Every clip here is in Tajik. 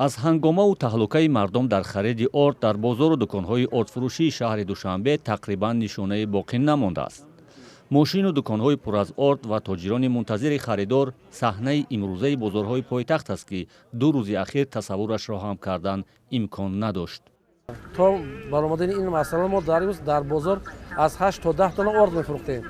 Аз ҳангомаву таҳлукаи мардум дар хариди орд дар бозору дуконҳои ордфурӯшии шаҳри Душанбе тақрибан нишонае боқӣ намондааст. Мошину дуконҳои пур аз орд ва тоҷирони мунтазири харидор саҳнаи имрӯзаи бозорҳои пойтахт аст, ки 2 рӯзи ахир тасаввурашро ҳам кардан имкон надошт. То баромадани ин масъала мо дар рӯз дар бозор аз 8 то 10 тонна орд мефурӯхтем.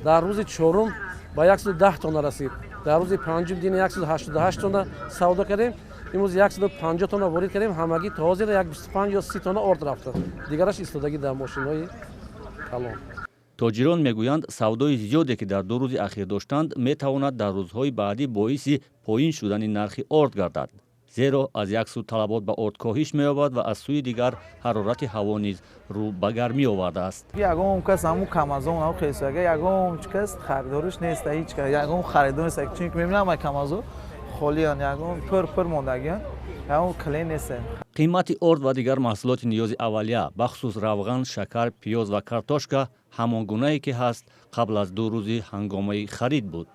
Дар рӯзи чорум ба 110 тонна расид. Дар рӯзи панҷум дини 188 тонна савдо кардем. Имрӯз 150 тонна ворид кардем. Ҳамагӣ то ҳозир як 25 ё 30 тонна орд рафта, дигараш истодагӣ дар мошинҳои калон. Тоҷирон мегӯянд, савдои зиёде, ки дар 2 рӯзи ахир доштанд, метавонад дар рӯзҳои баъдӣ боиси поин шудани нархи орд гардад, зеро аз як сӯ талабот ба орд коҳиш меёбад ва аз сӯи дигар ҳарорати ҳаво низ рӯ ба гармӣ овардааст. Ягон кас ҳамун камазон ҳамун хесага, ягон кас харидориш нест, ҳеҷ кас ягон харидор нест, чунки мебинам ай камазо холиян, ягон пур пур мондагиян, ягон клиент нест. Қимати орд ва дигар маҳсулоти ниёзи аввалия, бахусус равған, шакар, пиёз ва картошка ҳамон гунае ки ҳаст, қабл аз 2 рӯзи ҳангомаи харид буд.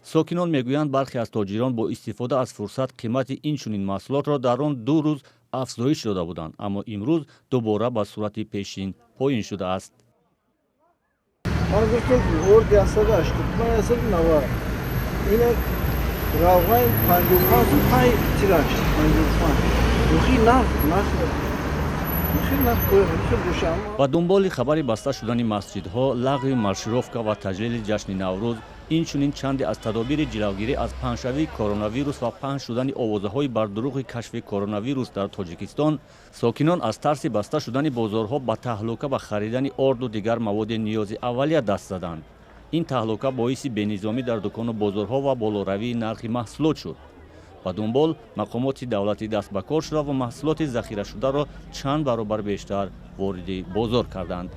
Сокинон мегӯянд, бархе аз тоҷирон бо истифода аз фурсат қимати ин чунин маҳсулотро дар он 2 рӯз афзоиш дода буданд, аммо имрӯз дубора ба сурати пешин поин шудааст. Ман гуфтам, орд 185, 190, инак равған 55 сум, панҷ тираш 55. Охи нарх Ба дунболи хабари баста шудани масҷидҳо, лағви маршировка ва таҷлили ҷашни Наврӯз, инчунин чанде аз тадобири ҷилавгирӣ аз паҳншавии коронавирус ва паҳн шудани овозаҳои бардурӯғи кашфи коронавирус дар Тоҷикистон, сокинон аз тарси баста шудани бозорҳо ба таҳлука ба харидани орду дигар маводи ниёзи аввалия даст заданд. Ин таҳлука боиси бенизомӣ дар дукону бозорҳо ва болоравии нархи маҳсулот шуд. Ба дунбол мақомоти давлатӣ даст ба кор шуда ва маҳсулоти захирашударо чанд баробар бештар вориди бозор карданд.